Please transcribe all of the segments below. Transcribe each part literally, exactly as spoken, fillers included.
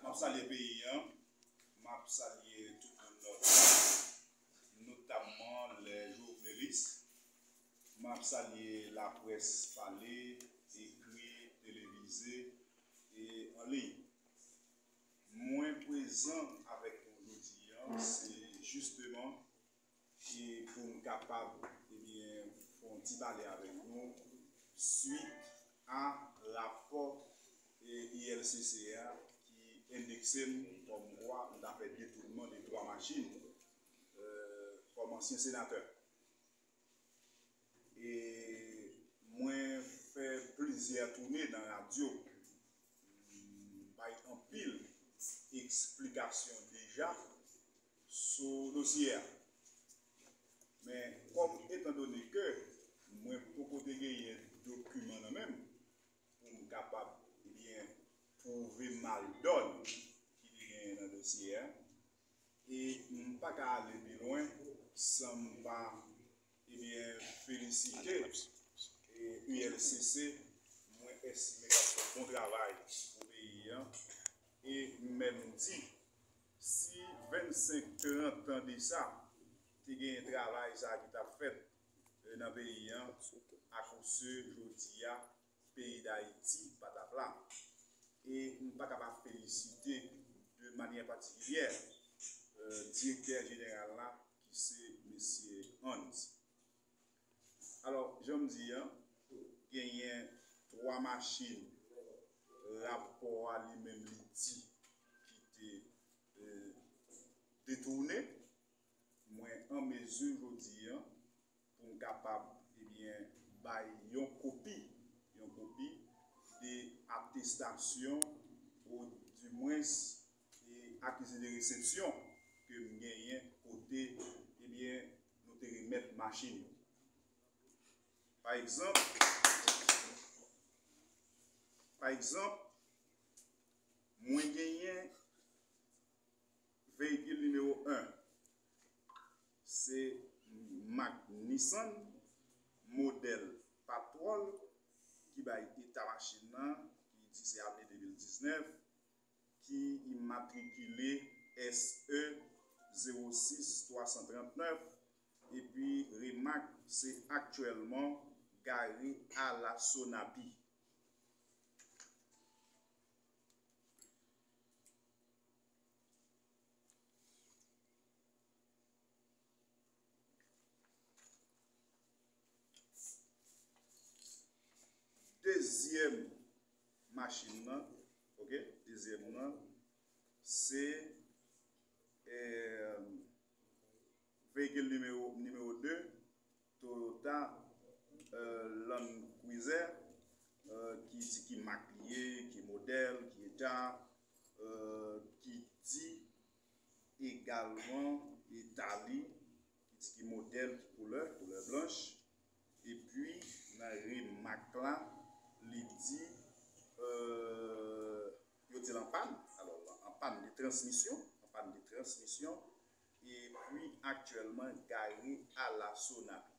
M ap salye peyi an, m ap salye tout moun nòt, notamman lè jovenelis. M ap salye laprès pale, ekri, televize e an liy. Mwen prezan avèk nou jodi a, se jisteman e pou m kapab, ebyen, fè yon ti pale avèk nou swit a rapò, e, I L C C a ki endekse m kòmkwa m ta fè detounman de twa machin, e, kòm ansyen senatè. E mwen fè plizyè toune nan radyo, m bay anpil eksplikasyon deja sou dosye a. Men, kòm etandone ke mwen poko te genyen dokiman nan men m pou m kapab, ebyen, pwouve maldòn ki te genyen nan dosye a, e m pa ka ale pi lwen san m pa, ebyen, felisite, e, U L C C. Mwen estime k ap fè yon bon travay pou peyi an. E m menm di, si vennsenk, trant tan de sa, te genyen travay sa a ki t ap fèt, e, nan peyi an, akoz jodi a, peyi Dayiti pa t ap la. E m pa ka pa felisite de manyè patikilyè, e, direktè jeneral la, ki se mesye Hans. Alò, jan m di a, genyen twa machin rapò a li menm li di ki te, e, detounen. Mwen an mezi jodi a pou m kapab, ebyen, bay yon kopi, yon kopi de atestasyon, ou dimwens, e, akize de resepsyon ke m genyen kote, ebyen, nou te remèt machin yo. Pa egzanp, pa egzanp, mwen genyen veyikil nimewo en, se mak Nissan, modèl Patrol, ki bay eta machin nan, ki di se ane de mil diznèf, ki imatrikile S E zewo sis twa san trannèf, epi remak se aktyèlman gare a la Sonapi. Dezyèm machin nan, oke, dezyèm nan, se, eh, veyikil nimewo, nimewo de, Toyota, eh, Land Cruiser, eh, ki di ki mak li ye, ki modèl, ki eta, eh, ki di egalman eta li, ki di ki modèl, ki koulè, koulè blanch. Epi, nan remak la, li di, eh, yo di l an pàn. Alò, an pàn de transmisyon, an pàn de transmisyon. Epi, aktyèlman, gare a la Sonapi.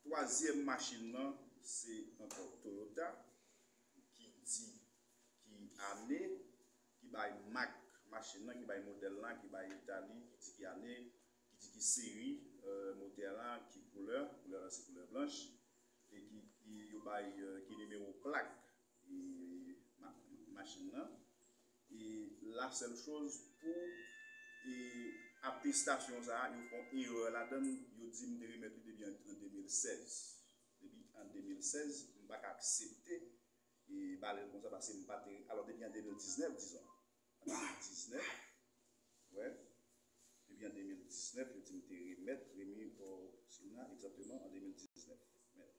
Twazyèm machin nan, se ankò Toyota, ki di ki ane, ki bay mak machin nan, ki bay modèl la, ki bay eta li, ki di ki ane, ki di ki seri, eh, motè la, ki koulè, koulè la se koulè blanch, e ki, ki yo bay, eh, ki nimewo plak, e, ma-, machin nan. E la sèl choz pou, e, atestasyon sa a, yo fè yon erè ladan l, yo di m te remèt li depi an, an de mil sèz. Depi an de mil sèz, m pa ka aksepte, e, ba l konsa, paske m pa te, alò, depi an de mil diznèf, dizon. An de mil diznèf, wè, depi an de mil diznèf, yo di m te remèt, remi, o Sena, egzakteman an de mil diznèf. Mèt.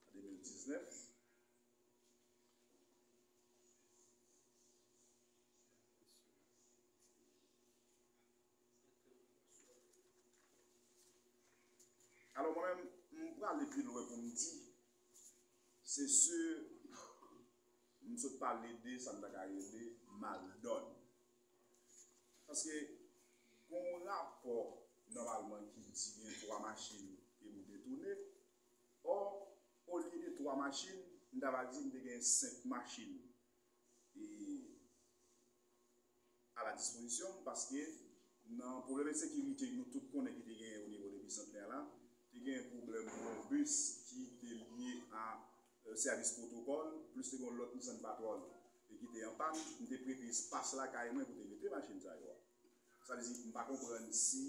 An de mil diznèf. Alò, mwen menm, m prale pi lwen pou m di, Se si m sot pale de sa m ta ka rele maldòn. Paske gen yon rapò nòmalman ki di gen twa machin ke m detounen. Ò, olye de twa machin, m ta va di m te gen senk machin. E a la dispozisyon m, paske nan pwoblèm ensekirite nou tout konnen ki te genyen o nivo de Bisantnè la, te genyen pwoblèm yon bis ki te lye a sèvis pwotokòl, plis te gen yon lòt Nissan Patrol ki te an pàn, m te prete espas lakay mwen pou te mete machin sa yo a. Sa vle di, m pa konprann si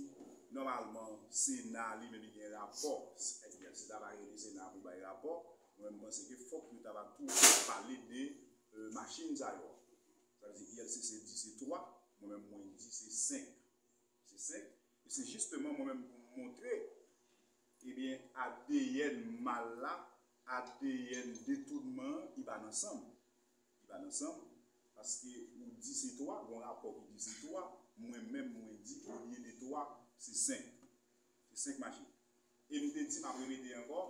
nòmalman Sena li menm li gen rapò, èske se ta va rele Sena pou bay rapò, mwen m panse ke fòk yo ta va tou pale de machin sa yo a. Sa vle di I L C C di se twa, mwen menm mwen di se senk. Se senk. E se jisteman mwen menm pou m montre, ebyen, A D N mal la, A D N detounman an, li pa nan san m. Li pa nan san m. Paske ou di se twa, gon rapò ki di se twa, mwen menm mwen di olye de twa, se senk. Se senk machin. E m te di, m ap repete ankò,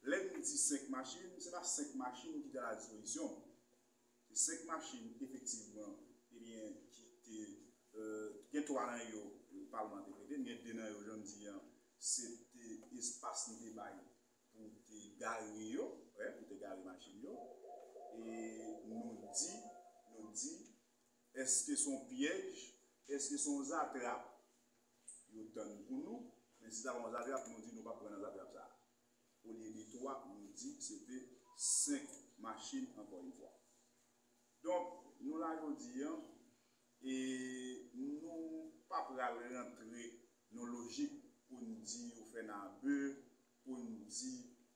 lè m di senk machin, se pa senk machin ki te a la dispozisyon m. Se senk machin, efektivman, ebyen, ki te, euh, gen twa nan yo, palman te prete, gen de nan yo, jan m di an, se te espas nou te bay pou te gare yo, wè, pou te gare machin yo. E nou di, nou di, èske se yon pyèj, èske se yon zatrap yo tann pou nou, men si ta yon zatrap, nou di nou p ap pran nan zatrap sa a. Olye de twa, nou di se te senk machin, ankò yon fwa. Donk, nou la jodi an, e nou pa pral rantre nan lojik pou n di yo fè n abe, pou n di,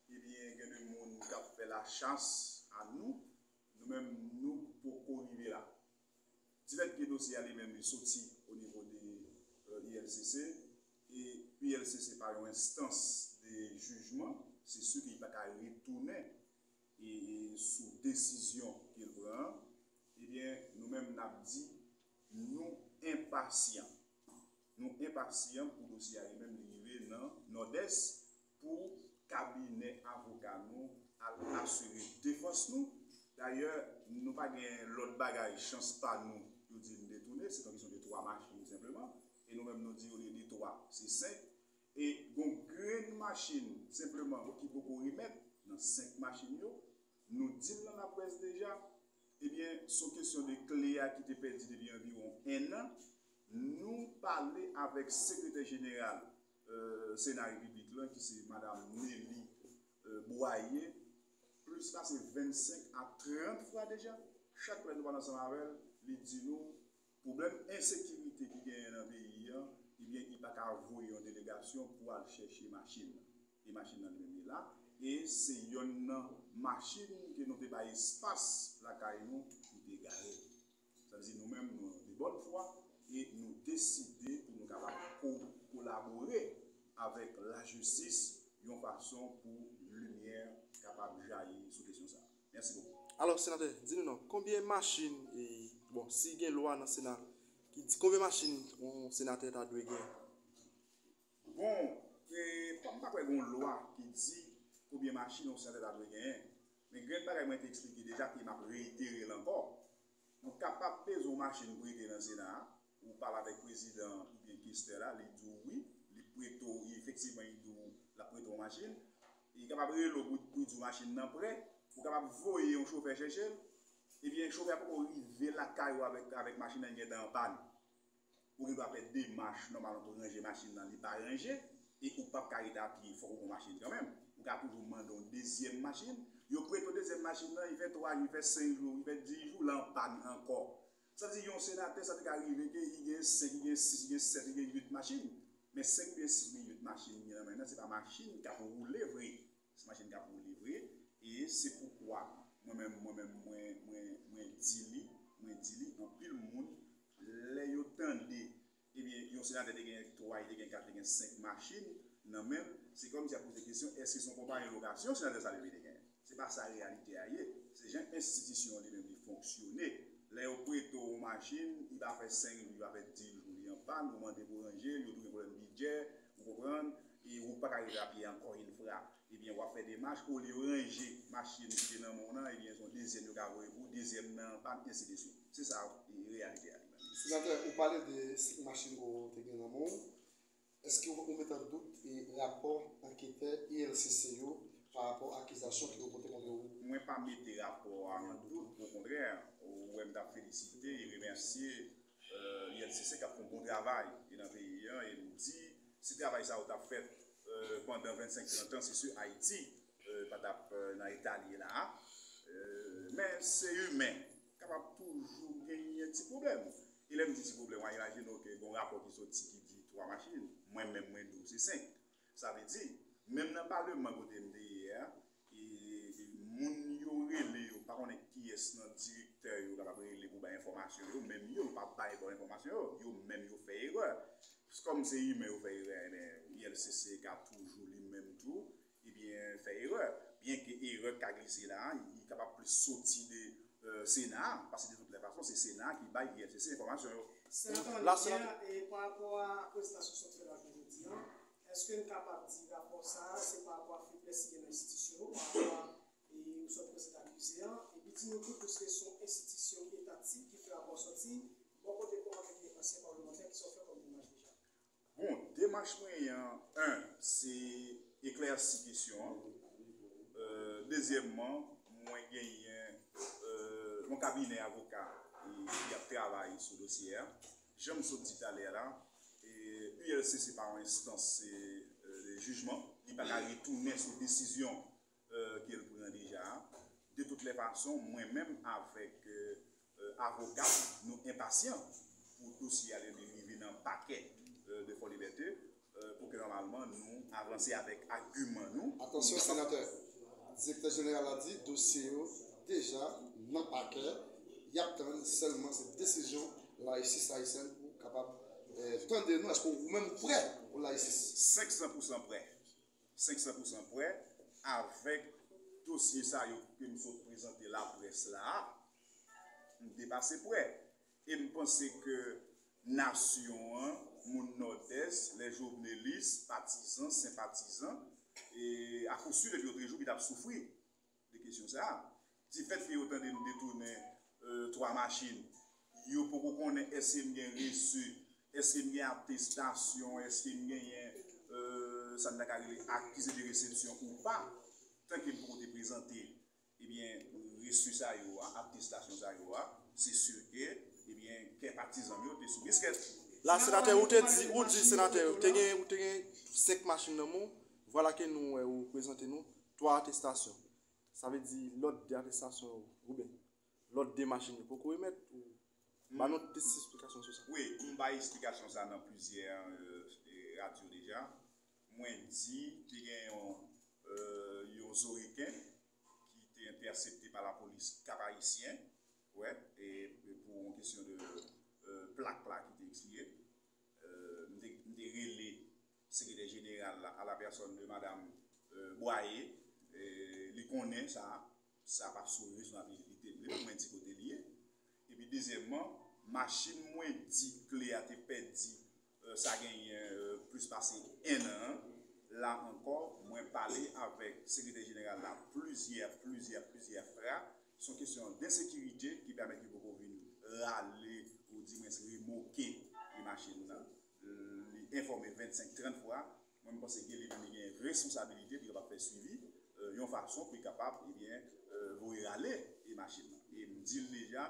ebyen, gen de moun k ap fè lachas a nou, nou menm, nou poko rive la. Difèt ke dosye a li menm li soti o nivo de, euh, I L C C, e I L C C pa yon enstans de jijman, se si ke li pa ka retounen e, e sou desizyon ke l pran an, ebyen, nou menm n ap di, nou enpasyan. Nou enpasyan pou dosye a li menm li rive nan Nòdès pou kabinè avoka nou al asire defans nou. Dayè, nou pa gen lòt bagay, chans pa nou, yo di n detounen, se yon kesyon de twa machin senpleman. E nou menm nou di olye de twa, se senk. E gon grenn machin senpleman ki poko remèt nan senk machin yo, nou di l nan laprès deja, ebyen, se yon kesyon de kle a ki te pèdi depi anviwon enn an. Nou pale avèk sekretè jeneral, euh, Sena Repiblik lan, ki se Madam Nelly, euh, Boyer, plis pase vennsenk a trant fwa deja. Chak lè nou pale ansanm avè l, li di nou pwoblèm ensekirite ki genyen nan peyi an, ebyen, li pa ka voye yon delegasyon pou al chèche machin nan. E machin nan li menm li la. E se yonn nan machin ke nou te bay espas lakay nou pou te gare. Sa vle di nou menm, nou de bòn fwa e nou deside pou nou kapab ko-, kolabore avèk lajistis yon fason pou limyè kapab jayi sou kesyon sa a. Mèsi bokou. Alò, senatè, di nou non, konbyen machin, e, bon, si gen lwa nan Sena ki di konbyen machin yon senatè ta dwe gen? Bon, e, m pa kwè gen yon lwa ki di konbyen machin yon senatè ta dwe genyen. Men grenn bagay mwen te eksplike deja e m ap reitere l ankò. Nou kapab bezwen yon machin prete nan Sena a. Ou pale avèk prezidan oubyen kestè la, li di w wi, li prete w, efektivman, li di w l ap prete w yon machin. Li kapab rele w pou, pou l di w machin nan prè. Ou kapab voye yon chofè chèche l. Ebyen, chofè a poko rive lakay ou avèk, avèk machin nan, li gentan an pàn. Ou gen dwa fè demach nòmalman pou ranje machin nan, li pa ranje, e ou p ap ka rete a pye, fòk ou gen yon machin kanmenm. Ou ka toujou mande yon dezyèm machin. Yo prete w dezyèm machin nan, li fè twa jou, li fè senk jou, li fè dis jou, l an pàn ankò. Sa vle di yon senatè, sa te ka rive ke li gen senk, li gen sis, li gen sèt, li gen uit machin. Men senk oubyen sis oubyen uit machin li gen nan men l lan, se pa machin k ap woule vre. Se machin k ap woule vre. E se poukwa mwen menm, mwen menm, mwen, mwen, mwen di li, mwen di li, anpil moun, lè yo tande, ebyen, yon senatè te gen twa, li te gen kat, li te gen senk machin nan men l, se kòmsi y ap poze kesyon, èske se yon konpayi lokasyon senatè Salvé te gen? Se pa sa reyalite a ye. Se jan enstitisyon an li menm li fonksyone. Lè yo prete w yon machin, li pa fè senk jou, li pa fè dis jou, li an pàn, ou mande pou ranje l, yo tou gen pwoblèm bidjè, ou konprann, e ou pa ka rive a pye ankò yon fwa. Ebyen, w ap fè demach, olye yo ranje machin ki te nan men w nan, ebyen, se yon dezyèm yo ka voye pou ou, dezyèm nan pa, ensi de swit. Se sa, e, reyalite a li menm. Senatè, ou pale de senk machin ke w te gen nan men w. Èske ou, ou mete an dout e rapò anketè I L C C yo pa rapò a akizasyon ke yo pote kont ou? Mwen pa mete rapò a an dout, okontrè, ou wè m t ap felisite e remèsye I L C C k ap fè yon bon travay e nan peyi an, e m di, si travay sa yo t ap fèt pandan vennsenk, trant an, se si Ayiti pa t ap nan eta l ye la a. Men se imen, kapab toujou genyen ti pwoblèm. E lè m di ti pwoblèm, w a imajine w ke gen yon rapò ki soti ki di twa machin. Mwen menm, mwen di w se senk. Sa vle di, menm nan paleman kote m te ye a, e moun yo rele yo, m pa konnen kiyès nan direktè yo kapab rele pou bay enfòmasyon yo, menm yo, yo p ap bay bòn enfòmasyon yo, yo menm yo fè erè. Kòm se imen yo fè erè, ebyen, I L C C ka toujou li menm tou, ebyen, fè erè. Byenke erè k ka glise la a, li kapab plis soti de Sena a, paske de tout lè fason, se Sena a ki bay I L C C enfòmasyon yo. Senatè, ann ap di, e pa rapò a aprezitasyon sa w fè la jounen jodi a, èske n kapab di rapò sa a, se pa rapò a feblès ki gen nan enstitisyon yo, pa rapò a, e, ou sot prezante akize a, epi di nou tou, piske se yon enstitisyon ki etatik ki fè rapò soti, bò kote kòm ansyen palmantè, kisa w fè kòm demach deja? Bon, demach mwen an, en, se eklèsi kesyon an. Dezyèmman, mwen genyen yon kabinè avoka ki ap travay sou dosye a. Jan m sot di talè a la, I L C C pa yon enstans de jijman, li pa ka retounen sou desizyon ke l pran deja a. De tout lè fason, mwen menm avèk avoka m, nou enpasyan pou dosye a rive nan pakè de Fòlibète, pou ke nòmalman nou avanse avèk agiman nou. Atansyon, senatè, direktè jeneral la di dosye yo deja nan pakè, y ap tann sèlman se desizyon lajistis ayisyèn pou kapab tande nou. Èske ou menm ou prè pou lajistis? Senk san pousan prè. Senk san pousan prè avèk dosye sa yo ke m sot prezante laprès la a, m depase prè. E m panse ke nasyon an, moun Nòdès, lè Jovenelis, patizan, senpatizan, e akousui depi lòtrejou ki t ap soufri de kesyon sa a. Difèt ke yo tande m detounen twa machin, yo poko konnen èske m gen resi, èske m gen atestasyon, èske m genyen sa n ta ka rele akize de resepsyon ou pa, tanke m poko te prezante, ebyen, resi sa yo a, atestasyon sa yo a, se si ke, ebyen, kè patizan m yo te sou biskèt. La, senatè, ou te di, ou di, senatè, ou te gen, ou te gen senk machin nan men w, vwala ke nou wè ou prezante nou twa atestasyon. Sa vle di lòt de atestasyon yo, oubyen lòt de machin yo poko remèt ou? Ban nou plis esplikasyon sou sa. Wi, m bay esplikasyon sa nan plizyè radyo deja. Mwen di te gen yon, yon Zoriken ki te entèsepte pa lapolis Kap Ayisyen, wè, e pou yon kesyon de plak la ki te ekspire. M te, m te rele sekretè jeneral la, à la personne de madame Boyer, li konnen sa, sa pa sou responsabilite m, li pa mwen di kote l ye. Epi dezyèmman, machin mwen di kle a te pèdi, sa genyen plis pase en an, la ankò, mwen pale avèk sekretè jeneral la plizyè, plizyè, plizyè fwa. Se yon kesyon de ensekirite ki pèmèt yo poko vin rale, ou di mwens remoke machin nan. Li enfòme vennsenk, trant fwa. Mwen, m panse ke li menm li gen responsabilite pou li kapab fè swivi yon fason pou li kapab, ebyen, voye rale machin nan. E m di l deja,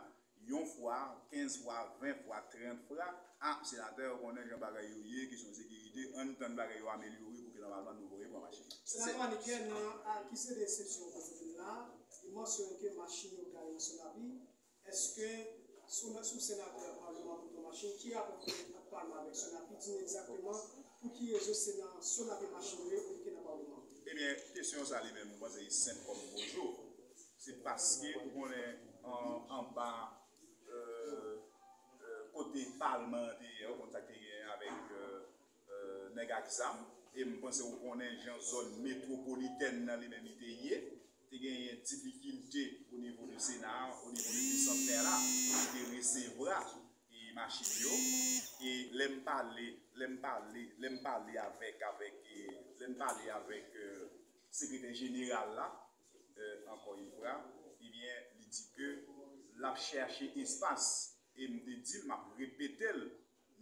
yon fwa, kenz fwa, ven fwa, trant fwa, a, senatè, ou konnen jan bagay yo ye, kesyon sekirite, ann tann bagay yo amelyore pou ke nòmalman nou voye pran machin. Senatè Manicke, nan akize de resepsyon ou prezante n la, li mansyone ke machin yo gare nan Sonavi. Èske, sou, sou senatè a palman pou pran machin, ki rapò ki gen ant palman avèk Sonavi? Di nou egzakteman pou ki rezon se nan Sonavi machin yo ye olye ke nan palman? Ebyen, kesyon sa li menm, mwen panse li senp kòm bonjou. Se paske ou konnen anba kote palman an te ye, ou konn sa k te genyen avèk nèg ak zam, e m panse ou konnen jan zòn metwopolitèn nan li menm li te ye, te genyen difikilte o nivo de Sena a, o nivo de Bisantnè la, pou te resevwa machin yo. E lè m pale, lè m pale, lè m pale avèk, avèk, lè m pale avèk sekretè jeneral la, ankò yon fwa, ebyen, li di ke l ap chèche espas, e m te di l, m ap repete l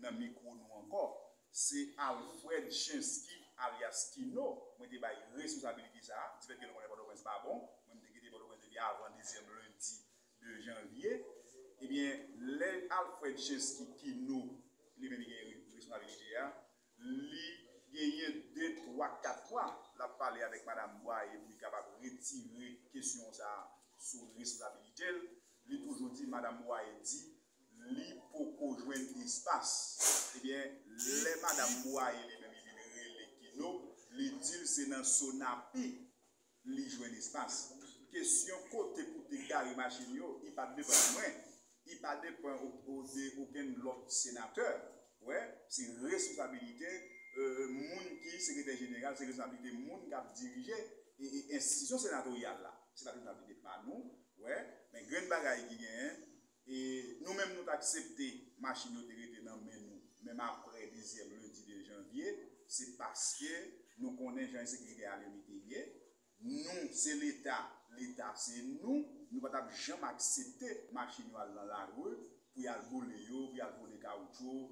nan mikwo nou ankò, se Alfred Chensky alyas Kino, mwen te bay responsabilite sa a, difèt ke nou konnen Pòtoprens pa bon, mwen m te kite Pòtoprens depi avan dezyèm lendi de janvye, ebyen, lè Alfred Chensky Kino, li menm li gen responsabilite a, li genyen de, twa, kat mwa, l ap pale avèk Madanm Bwaye pou li kapab retire kesyon sa a sou responsabilite l. Li toujou di, Madanm Bwaye di, li poko jwenn espas. Ebyen, lè Madanm Bwaye li menm li vin rele Kino, li di l se nan Sonapi li jwenn espas. Kesyon kote pou te gare machin yo, li pa t depann de mwen, li pa depann o- o- de okenn lòt senatè. Wè, se responsabilite moun ki sekretè jeneral, se responsabilite moun k ap dirije e, e enstitisyon senatoryal la. Se pa responsabilite pa nou. Wè, men grenn bagay ki genyen, e nou menm nou t aksepte machin yo te rete nan men nou, menm apre dezyèm lendi de janvye, se paske nou konnen jan ensekirite a Lemi te ye. Nou, se Leta, Leta se nou, nou pa t ap janm aksepte machin yo al nan lari pou y al boule yo, pou y al vole kawoutchou,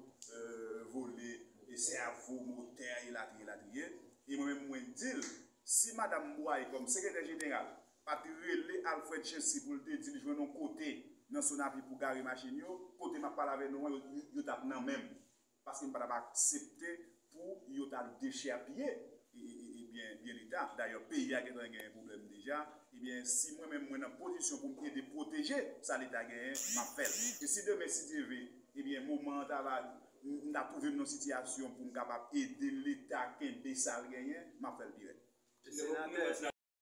vole sèvo, motè, elatriye, elatriye. E mwen menm, mwen di l, si Madanm Bwaye, kòm sekretè jeneral, pa t rele Alfred Chensky pou l te di l jwenn yon kote nan Sonapi pou gare machin yo, kote m ap pale avè nou an, yo, yo t ap nan men m. Paske m pa t ap aksepte pou yo t al dechèpiye e, e, e, e byen, byen Leta. Dayè, peyi a gentan gen pwoblèm deja. Ebyen, si mwen menm mwen nan pozisyon pou m ede pwoteje sa Leta genyen, m ap fè l. E si demen, si Dye vle, ebyen, moman an ta va, m ta twouve m nan sitiyasyon pou m kapab ede Leta kenbe sa l genyen, m ap fè l pi rèd. Senatè,